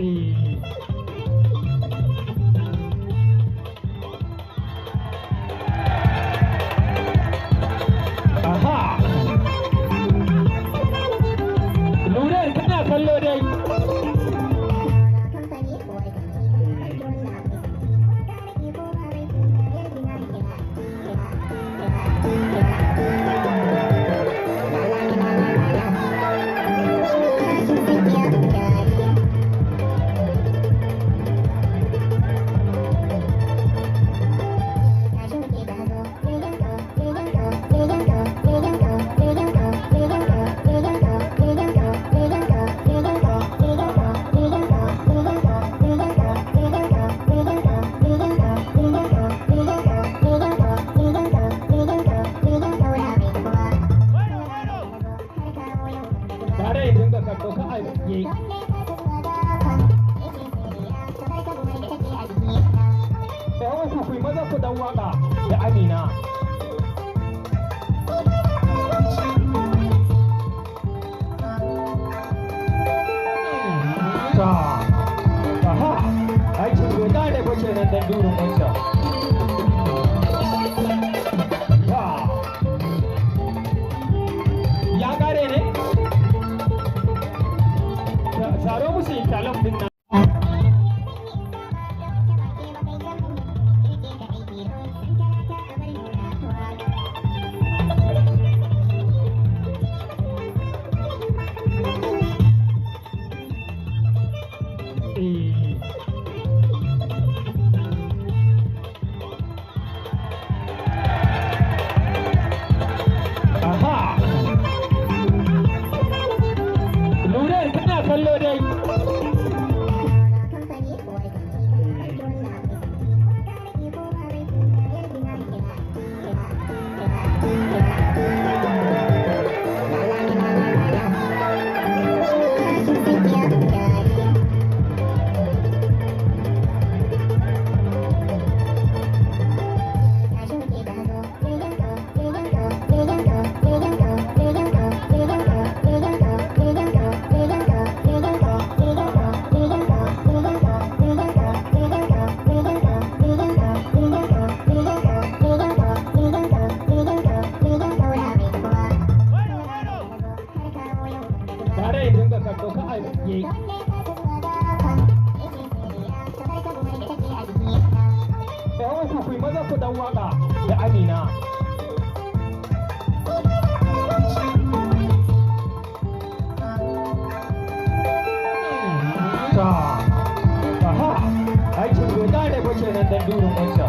Eh. Aha! Lurar kana kallo dai. Tare ya dinga kallo ka a yi. Ɗan uku ku yi maza ku dan waka da Amina. Ta. Aha! Aikin bai kare ba kenan dan durin wancan. Ta. Ya kare ne? Zaro musu intalan din nan. Eh. Aha! Lurar kana kallo dai. Tare ya dinga kallo ka a yi. Ɗan uku ku yi maza ku dan waka da Amina. Ta. Aha! Aikin bai kare ba kenan dan durin wancan.